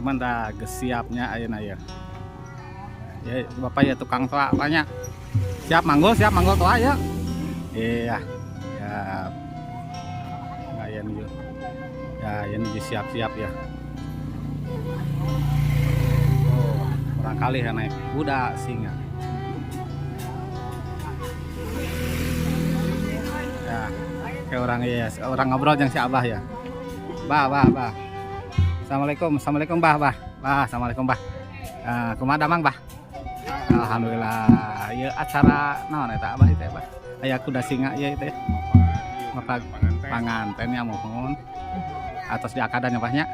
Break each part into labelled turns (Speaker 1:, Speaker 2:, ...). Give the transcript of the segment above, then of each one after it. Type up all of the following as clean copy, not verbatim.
Speaker 1: Teman-teman, dah geus siapnya ayeuna ya. Ya, Bapak ya tukang toa banyak. Siap manggul toa ya. Iya. Ya. Nah, ya nuju. Ya, ya nuju siap-siap ya. Oh, orang kali ya naik kuda singa. Ya, kayak orang ya, orang ngobrol jeung si Abah ya. Bah, bah, bah. Assalamualaikum, assalamualaikum bah, bah. Bah, assalamualaikum bah. Nah, kumaha damang bah? Alhamdulillah. Ya acara naon eta Abah itu ya, Bah? Aya kuda singa ya itu ya. Maka panganten ya mohon. Atos diakadan ya Bah nya.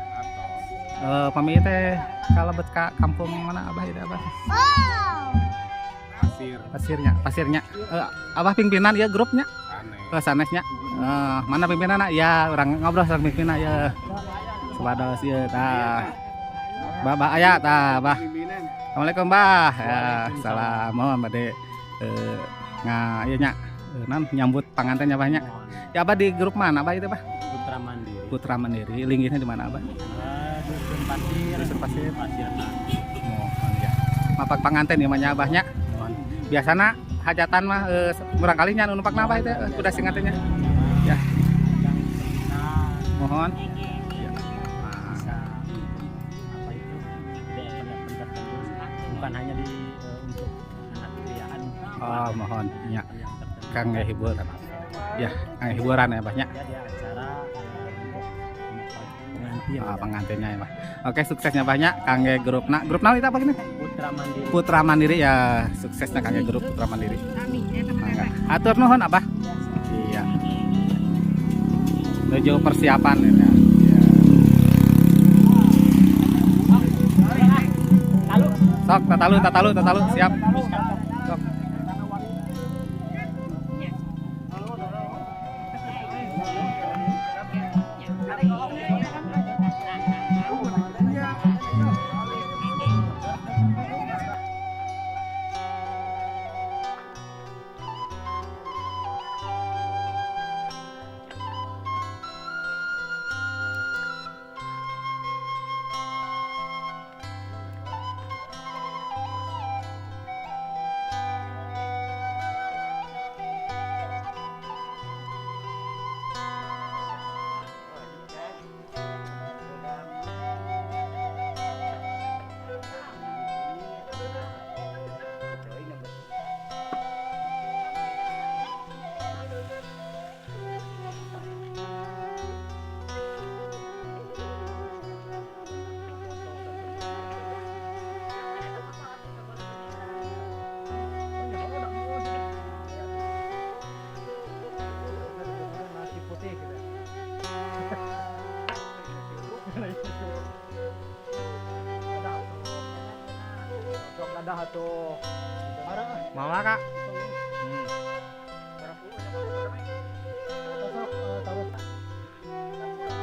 Speaker 1: Eh, pami teh kalebet ka kampung mana Abah itu Abah?
Speaker 2: Pasir.
Speaker 1: Pasirnya, pasirnya. Eh, Abah pimpinan ya grupnya?
Speaker 2: Aneh.
Speaker 1: Oh, sanesnya. Eh, mana pimpinan? Ya, orang ngobrol sama pimpinan ya. Supados ieu tah. Bah, bah aya tah, bah.
Speaker 2: Pimpinan.
Speaker 1: Assalamualaikum, Bah. Ya, salam mohon bade eh nga ieu nya naon nyambut panganten nya Bah nya. Ya Abah di grup mana Abah itu, Bah?
Speaker 3: Putra Mandiri.
Speaker 1: Putra Mandiri. Linggihnya di mana Abah?
Speaker 3: Dusun Pasir.
Speaker 1: Dusun Pasir.
Speaker 3: Pasir.
Speaker 1: Mohon ya. Mapak panganten ieu mah nya Abah nya. Biasana hajatan mah murang kali nya nu numpakna Abah itu kuda singa teh nya. Ya. Mohon. Ya.
Speaker 3: Bisa apa itu di event-event tertentu bukan hanya di untuk anak kriaan.
Speaker 1: Oh, mohon ya.
Speaker 3: Yang tertentu.
Speaker 1: Kang hiburan. Ya, kang hiburan ya, Bah nya.
Speaker 3: Ya, di acara untuk pengantin.
Speaker 1: Ah, pengantinnya ya, Bah. Oke, suksesnya banyak kangge grupna. Grup naon itu apa gini?
Speaker 3: Putra Mandiri.
Speaker 1: Putra Mandiri ya, suksesnya kangge grup Putra Mandiri. Mangga. Atur nuhun Abah. Iya. Menuju persiapan ini ya. Iya. Sok, tatalu, tatalu, tatalu, siap. Sok.
Speaker 4: Nasi putih gitu. Sok dadah atuh.
Speaker 1: Mau Kak?
Speaker 4: Sok taruh.
Speaker 5: Bismillahirrahmanirrahim.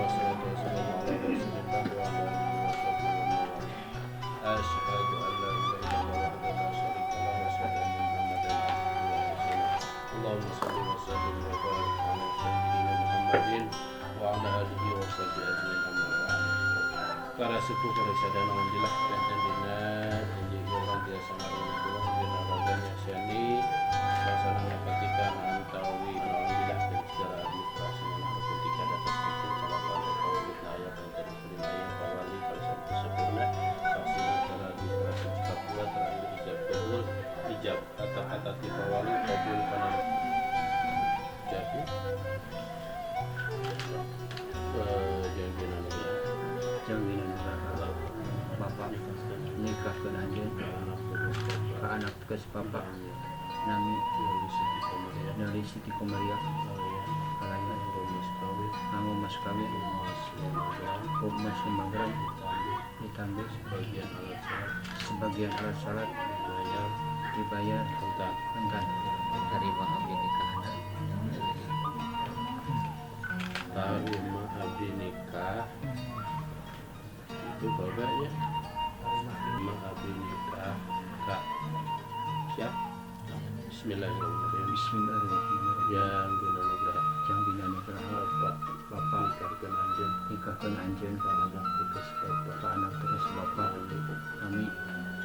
Speaker 5: Wassalatu wassalamu ala Rasulillah wa ala alihi wa sahbihi wa man walah. Asyhadu an la ilaha illallah wahdahu la syarika lah wa asyhadu anna Muhammadan abduhu wa rasuluh. Allahumma shalli wa sallim wa barik ala sayyidina Muhammadin wa ala alihi wa sahbihi ajmain, amma ba'd. Para sepuh, para sadayana, alhamdulillah benten dina enjing urang tiasa ngarumpul dina raga nyaksiani suasana ngapatikan antawi. Alhamdulillah dan secara administrasi mana rukun tiga datas rukun calon kawulutna aya, benten istrina aya, pawali kalisan sempurna saksi secara administrasi cekap dua terakhir ijab kabul, ijab kata-kata ti pawali kabul kana ijab janjinan.
Speaker 6: Jangginan bapak nikahkeun anjeun ka anak tugas bapak nami Nali Siti Komariah kalayan nganggo mas kawin emas 5 gram ditambah sebagian alat salat dibayar kontan.
Speaker 7: Terima abdi nikahna.
Speaker 5: Tarima abdi nikah itu bapaknya. Tarima abdi nikah kak. Siap. Bismillahirrahmanirrahim.
Speaker 6: Bismillahirrahmanirrahim.
Speaker 5: Jang Bina Nugraha.
Speaker 6: Jang Bina Nugraha.
Speaker 5: Bapak.
Speaker 6: Bapak.
Speaker 5: Nikahkeun anjeun.
Speaker 6: Nikahkeun anjeun.
Speaker 5: Ka anak tegas bapak.
Speaker 6: Ka anak tegas bapak. Nami.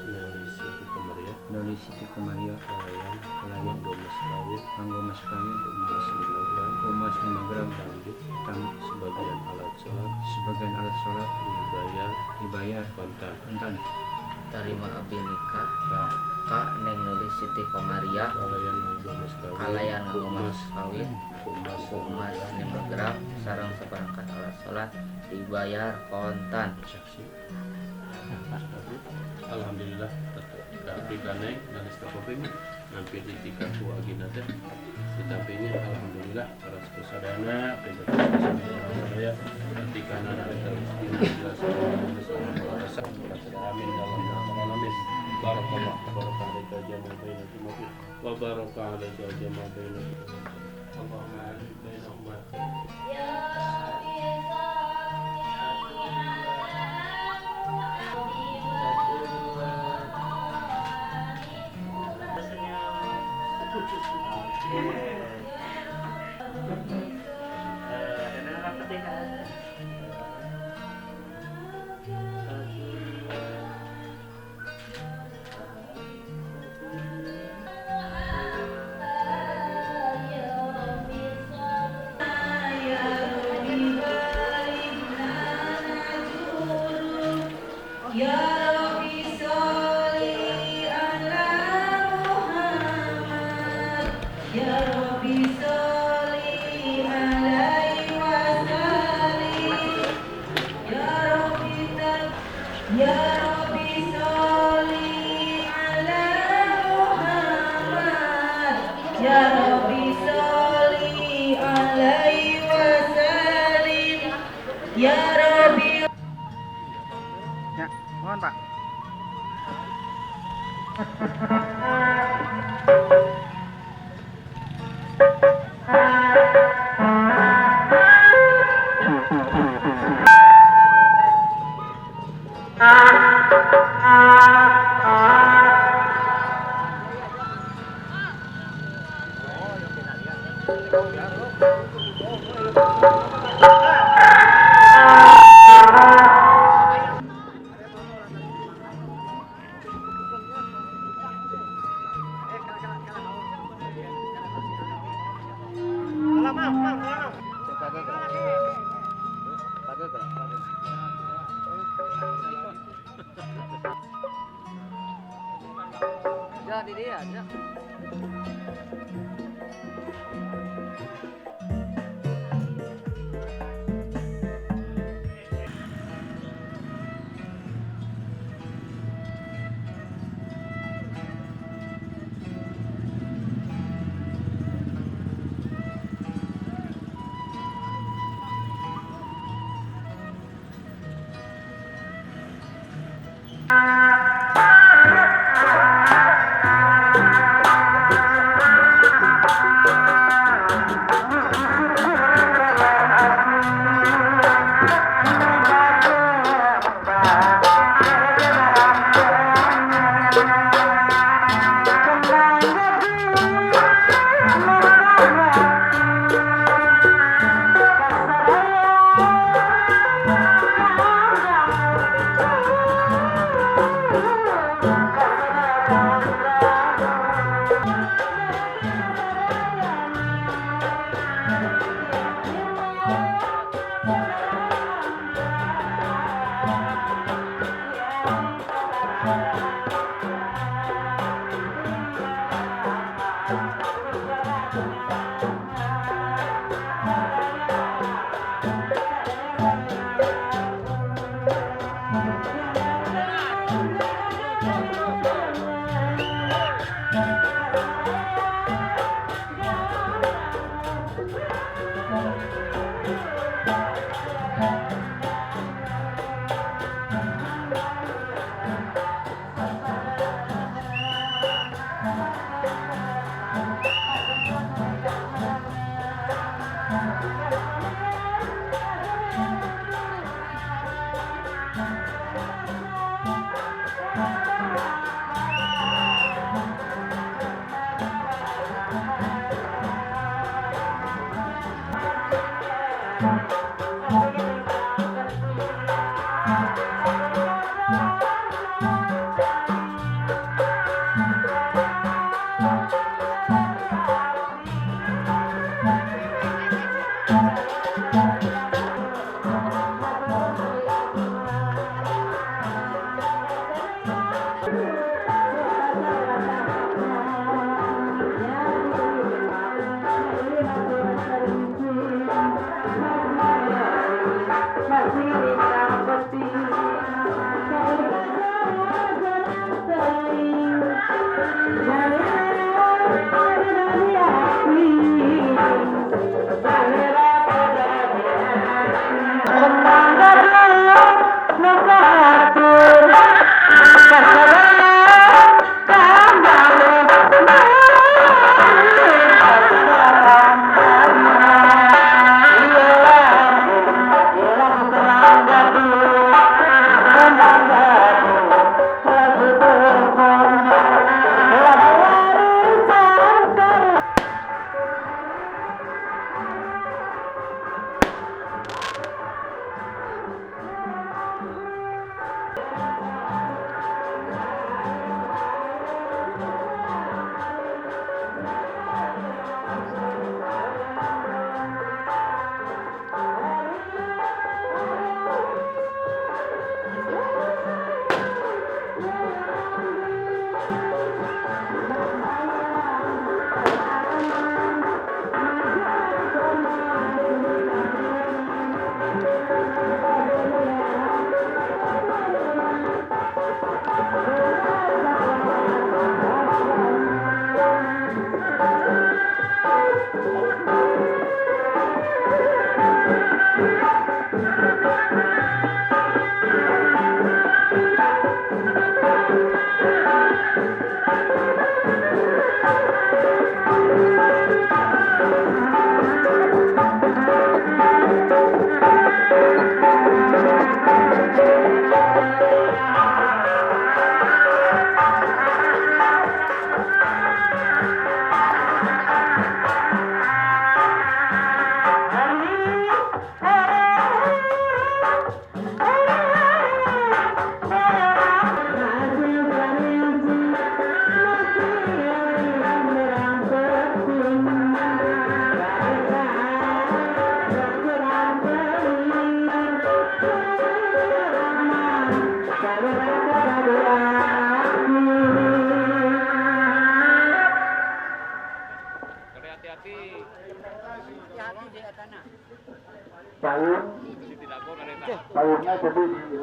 Speaker 5: Neli Siti Komariah.
Speaker 6: Neli Siti Komariah.
Speaker 5: Kalayan.
Speaker 6: Kalayan.
Speaker 5: Kanggo mas kawin.
Speaker 6: Kanggo mas kawin.
Speaker 5: Emas 5 gram.
Speaker 6: Emas 5 gram.
Speaker 5: Tangguh.
Speaker 6: Tangguh.
Speaker 5: Sebagian alat sholat.
Speaker 6: Sebagian alat sholat.
Speaker 5: Dibayar.
Speaker 6: Dibayar.
Speaker 5: Kontan.
Speaker 6: Kontan.
Speaker 2: Tarima abdi nikah ka Neng Neli Siti Komariah.
Speaker 5: Kalayan nganggo mas kawin.
Speaker 2: Kalayan nganggo mas kawin.
Speaker 5: Emas.
Speaker 2: Emas 5 gram sareng seperangkat alat sholat dibayar kontan.
Speaker 5: Saksi. Alhamdulillah abdi ka Neng nalis ka popeng nampi ditikah ku agina teh ditampinya alhamdulillah para sadana sadaya ketika nana terus amin alamin. Barakallah baraka alaika jama bainakum wa baraka alaika jama bainakum. Allahumma alif bainahuma.
Speaker 1: Ya, mohon Pak.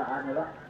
Speaker 7: Kendaraan lah.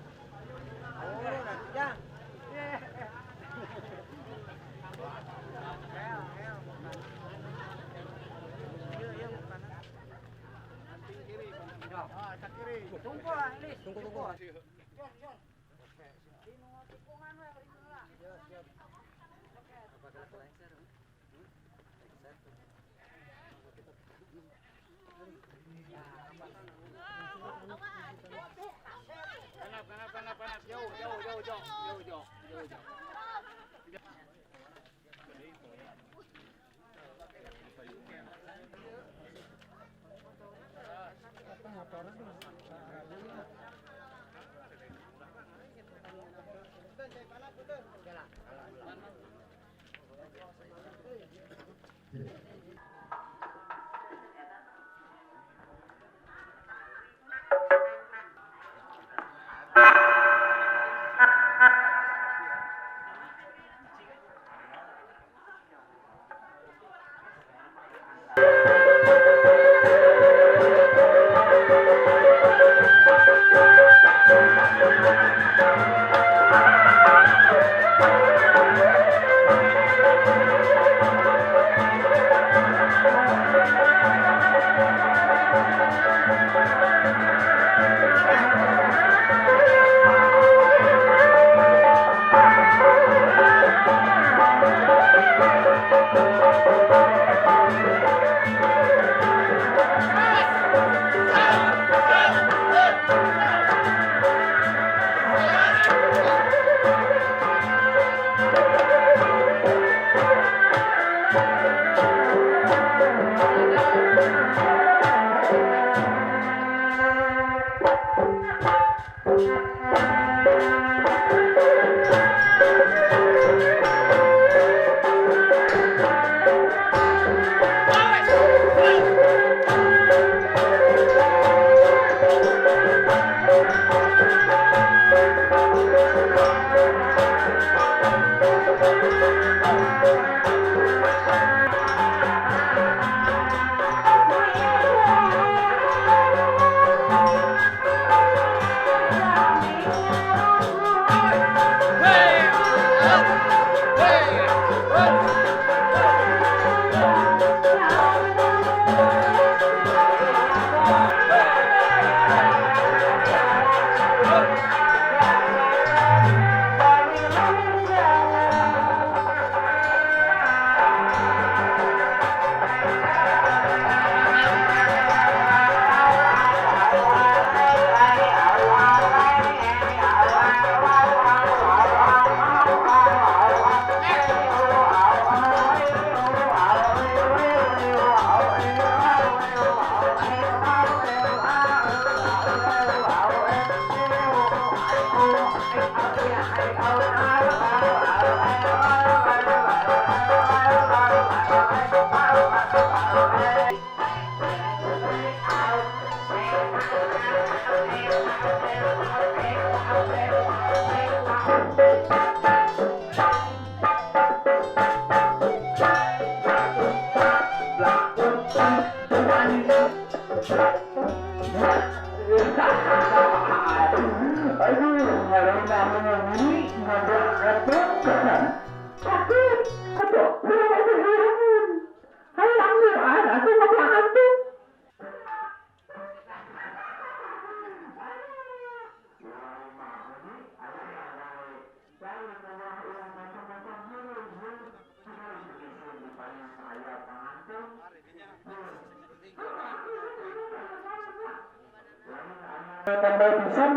Speaker 8: Pisan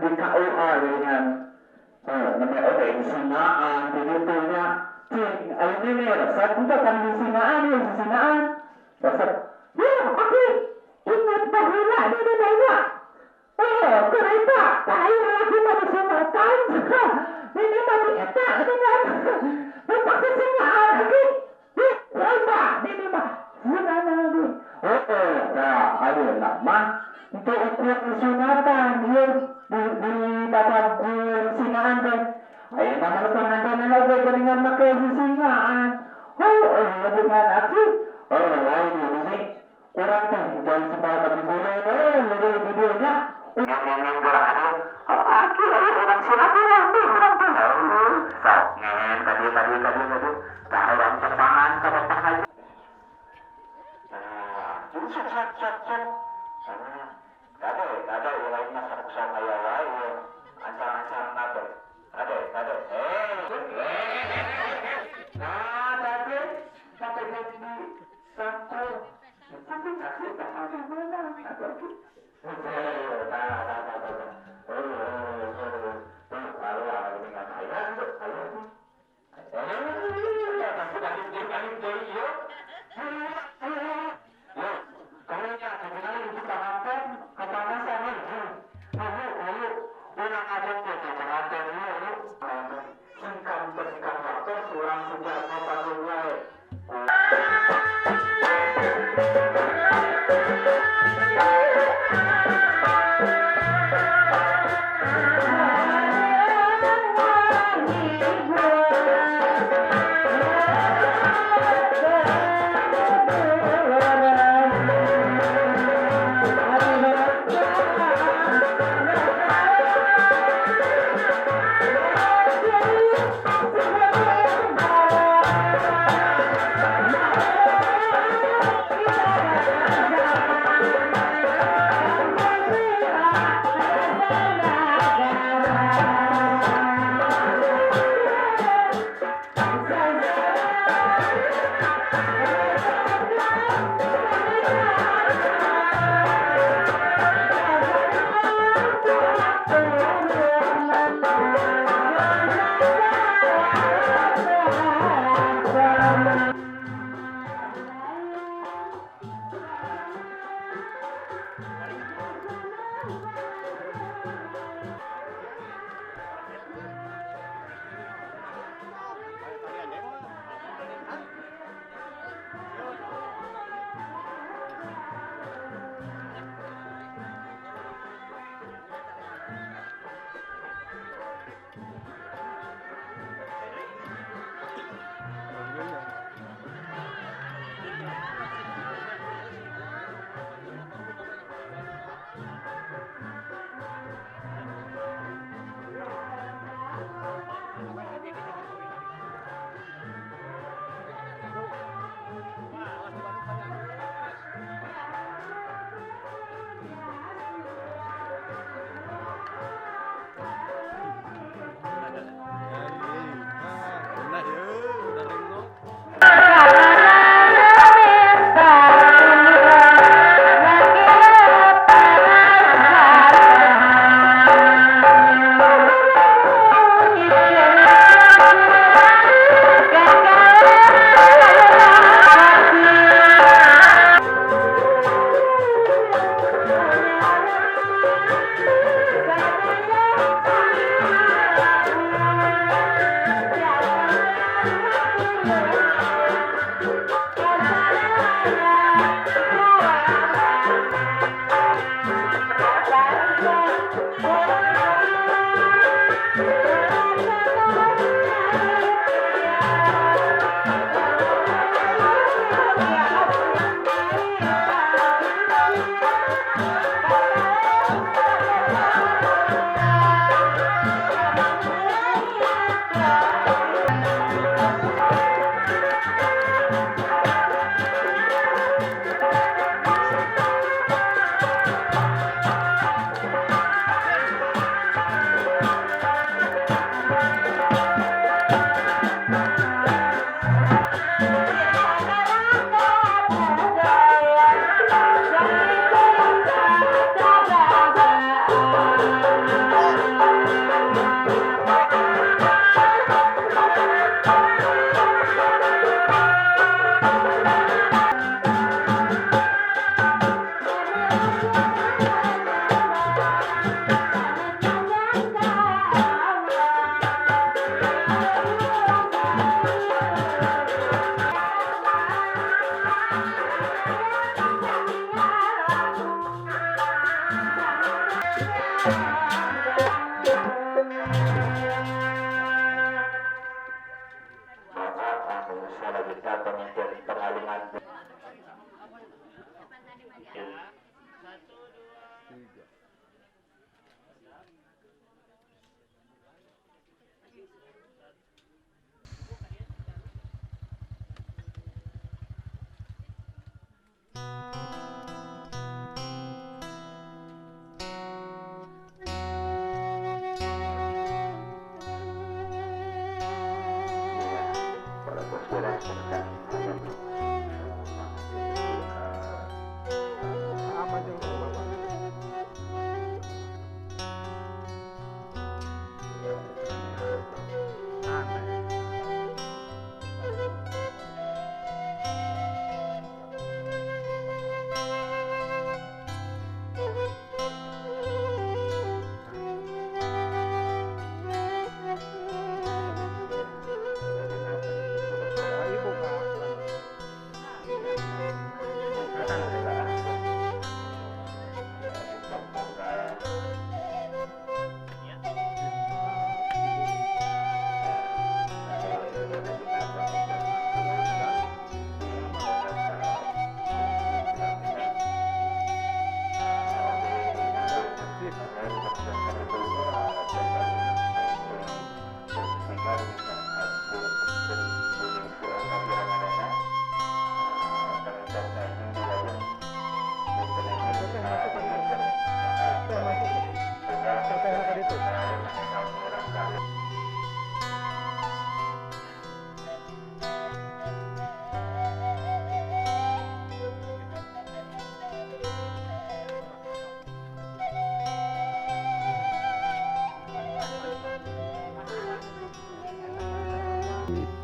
Speaker 8: di KUA dengan namanya oke sinaan pintunya cing ayo ini resep untuk kami sinaan ya sinaan resep ya aku ingat bahula dia banyak oh kereta tayo lagi mau sunatan ini mau eta dengan pakai sinaan lagi kereta ini mah sinaan lagi oh nah ayo lama untuk ukuran sunatan dia di batang sinaan deh. Ayo nama pengantin lagi dengan pakai sinaan. Oh, dengan aku. Oh, lain ini kurang tuh dan semua tapi boleh lebih videonya. Ngomongin orang aki orang silaturahmi orang teh. Sok ngen tadi tadi tadi tadi tah urang tepangan ka Bapak Haji. Nah, jadi sok sok sok sok. Kade kade lain mah sok sok aya wae ancang-ancang kade. Kade kade. Nah, tadi sampai jadi sangkul. Sampai kaki tak ada mana.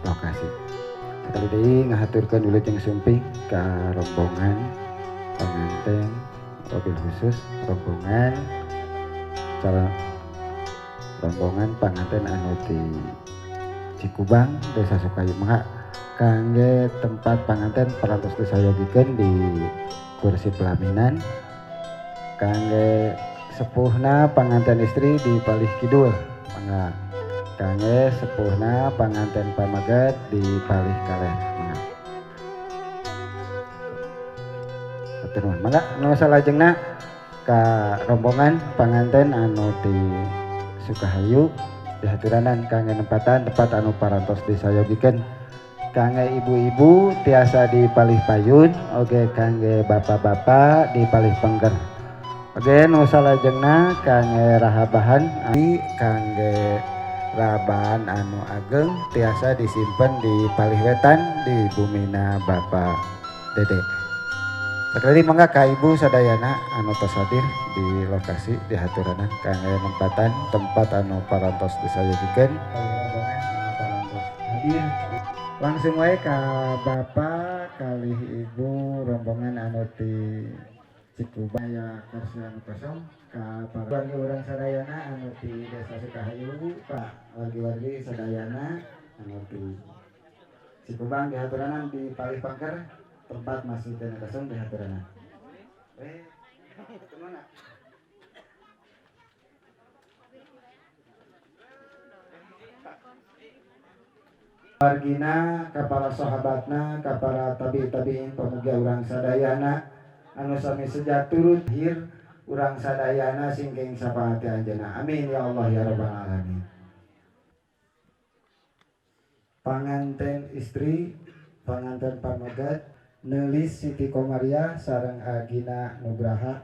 Speaker 7: Lokasi. Sekali deui ngahaturkeun wilujeng sumping ka rombongan panganten mobil khusus rombongan calon rombongan panganten anu di Cikubang Desa Sukahayu. Mangga kangge tempat panganten parantos disayogikeun di kursi pelaminan, kangge sepuhna panganten istri di palih kidul, mangga kangge sepuhna panganten pamaget di palih kaler, mangga. Hatur nuhun. Mangga nu salajengna ka rombongan panganten anu di Sukahayu dihaturanan kangge nempatan tempat anu parantos disayogikeun. Kangge ibu-ibu tiasa di palih payun, oge kangge bapak-bapak di palih pengker. Oge nu salajengna kangge rahabahan kangge raban anu ageng tiasa disimpen di palih wetan di bumina Bapak Dede. Sekali mangga ka ibu sadayana anu tos hadir di lokasi dihaturanan kangge nempatan tempat anu parantos disayogikeun. Hadir langsung wae ka bapak kalih ibu rombongan anu ti Cikubang aya kursi anu kosong ka para wargi urang sadayana anu ti Desa Sukahayu, Pak wargi-wargi sadayana anu ti Cikubang dihaturanan di palih pangker tempat masih kena kosong dihaturanan. Kemana? Wargina ka para sahabatna ka para tabi-tabiin pamugia urang sadayana anu sami sejak turut hir urang sadayana singking syafaat anjeunna. Amin ya Allah ya rabbal alamin. Panganten istri, panganten pamegat Nelis Siti Komaria sareng Agina Nugraha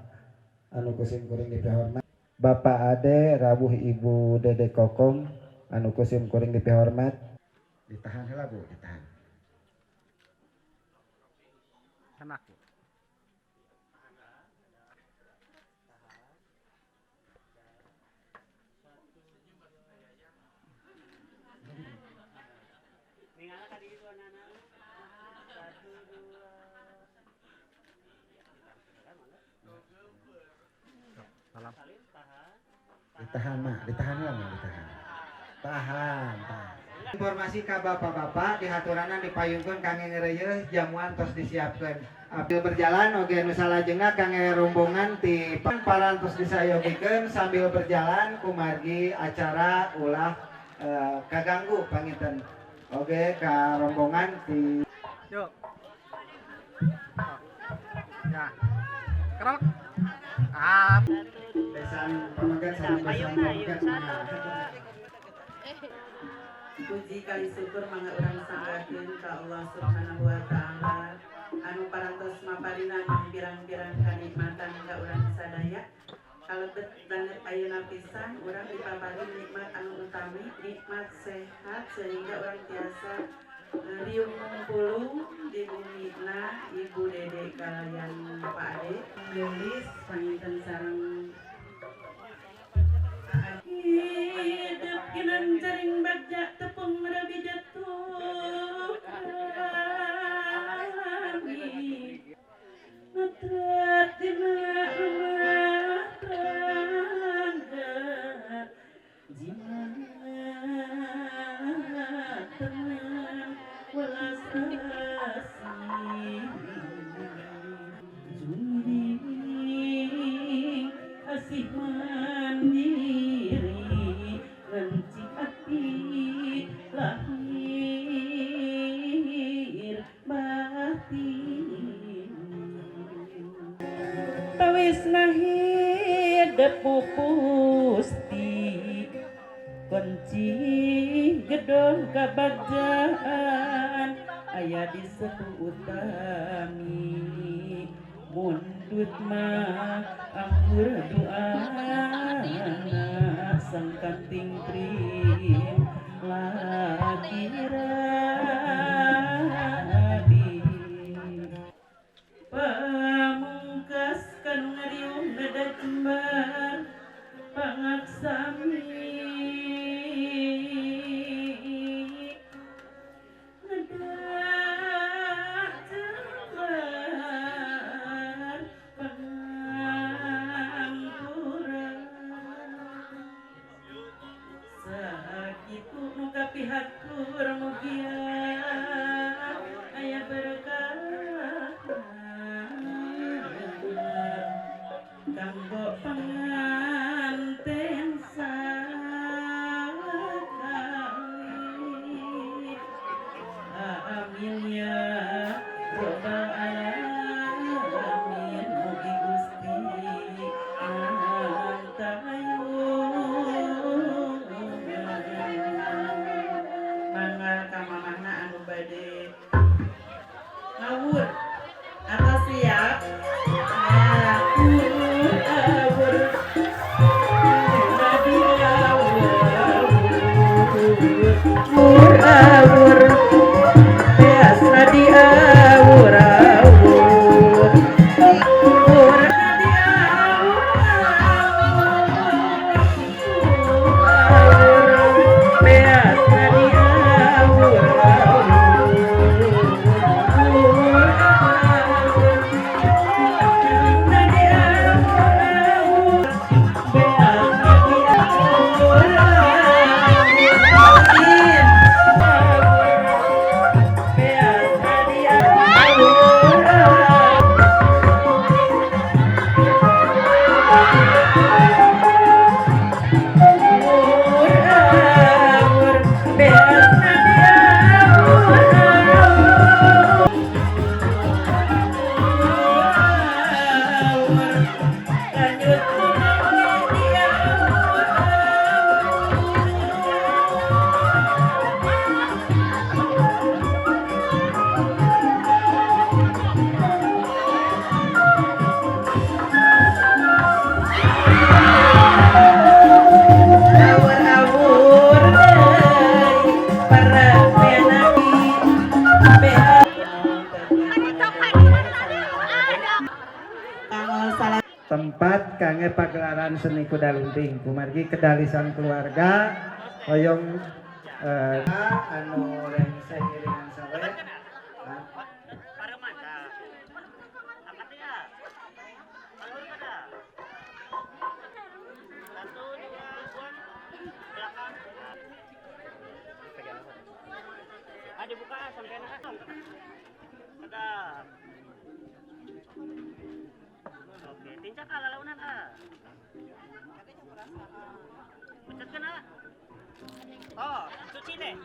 Speaker 7: anu kusim kuring dipihormat. Bapak Ade rawuh Ibu Dede Kokom anu kusim kuring dipihormat. Ditahan heula Bu, ditahan.
Speaker 1: Enak Bu.
Speaker 7: Ditahan mak, ditahan lah mak, ditahan. Tahan, tahan. Informasi ka bapak-bapak dihaturanan dipayungkeun kangge ngeureuyeun jamuan tos disiapkeun. Sambil berjalan oge nu salajengna kangge rombongan ti parantos disayogikeun sambil berjalan kumargi acara ulah kaganggu panginten. Oge ka rombongan ti
Speaker 1: Yuk. Ya. Kerok. Ah.
Speaker 7: Besan pamegat sama besan pamegat.
Speaker 9: Puji kali syukur mangga urang sanggakeun ka Allah Subhanahu wa taala. Anu parantos maparina pirang-pirang kanikmatan ka urang sadaya. Kalebet banget ayeuna pisan urang dipaparin nikmat anu utami, nikmat sehat sehingga urang tiasa riung ngumpulung di bumina Ibu Dede kalian Pak Ade geulis panginten sareng hidup kinan jaring bagja tepung rabi jatuh kami netret dina rumah tangga jimat teman welas asih juring asih mandiri rencik ati lahir batin tawis nahid pupusti kunci gedong kabagjaan aya di setu utami mundut mah anggur doana sang kanting trim laki rabi pamungkas kanu ngariung nada jembar pangaksami pihatur mugia aya berkah kanggo panganten sakali amin ya robbal alamin mugi Gusti ngawur atau siap ngawur awur biasa di awur awur biasa di awur awur.
Speaker 7: Tempat kangge pagelaran seni kuda lumping kumargi kedalisan keluarga hoyong anu rengseh ngiringan sawe
Speaker 3: dibuka sampai enak. Ada. Oke, tincak ah lalaunan ah. Pecetkeun ah. Oh, cuci deh.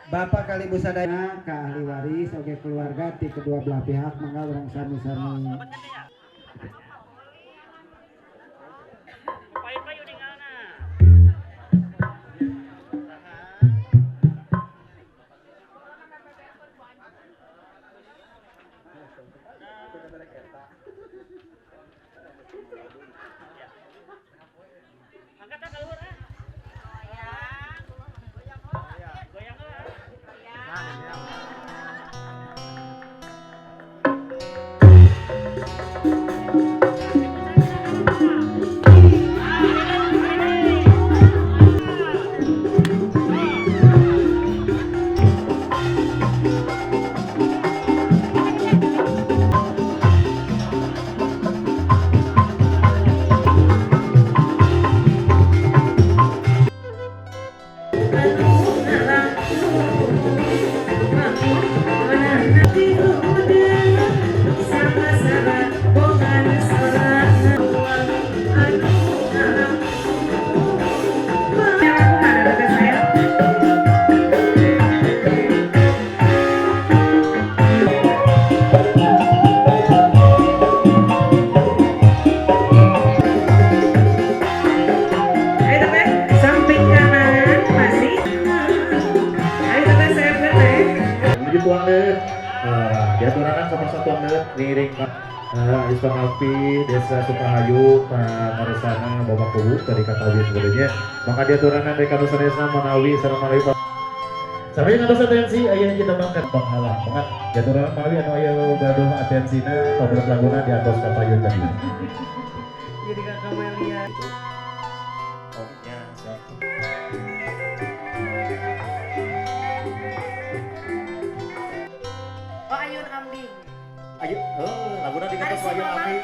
Speaker 7: Bapak kali busadana ka ahli waris oge keluarga ti kedua belah pihak mangga urang sami-sami.
Speaker 10: Ispangapi Desa Sukahayu Pangaresana Bapak Kubu tadi kata sebetulnya maka diaturanan dari Kanusa Desa Manawi sareng Manawi sampai ngatos atensi aya kita mangkat panghalang mangkat diaturanan Manawi anu aya gaduh atensina paberes laguna di atas kapayun tadi
Speaker 9: jadi kakak Melia
Speaker 10: oh ya siap.
Speaker 9: Oh Ayun Ambing.
Speaker 10: Ayo, oh, laguna di atas Ayun Ambing.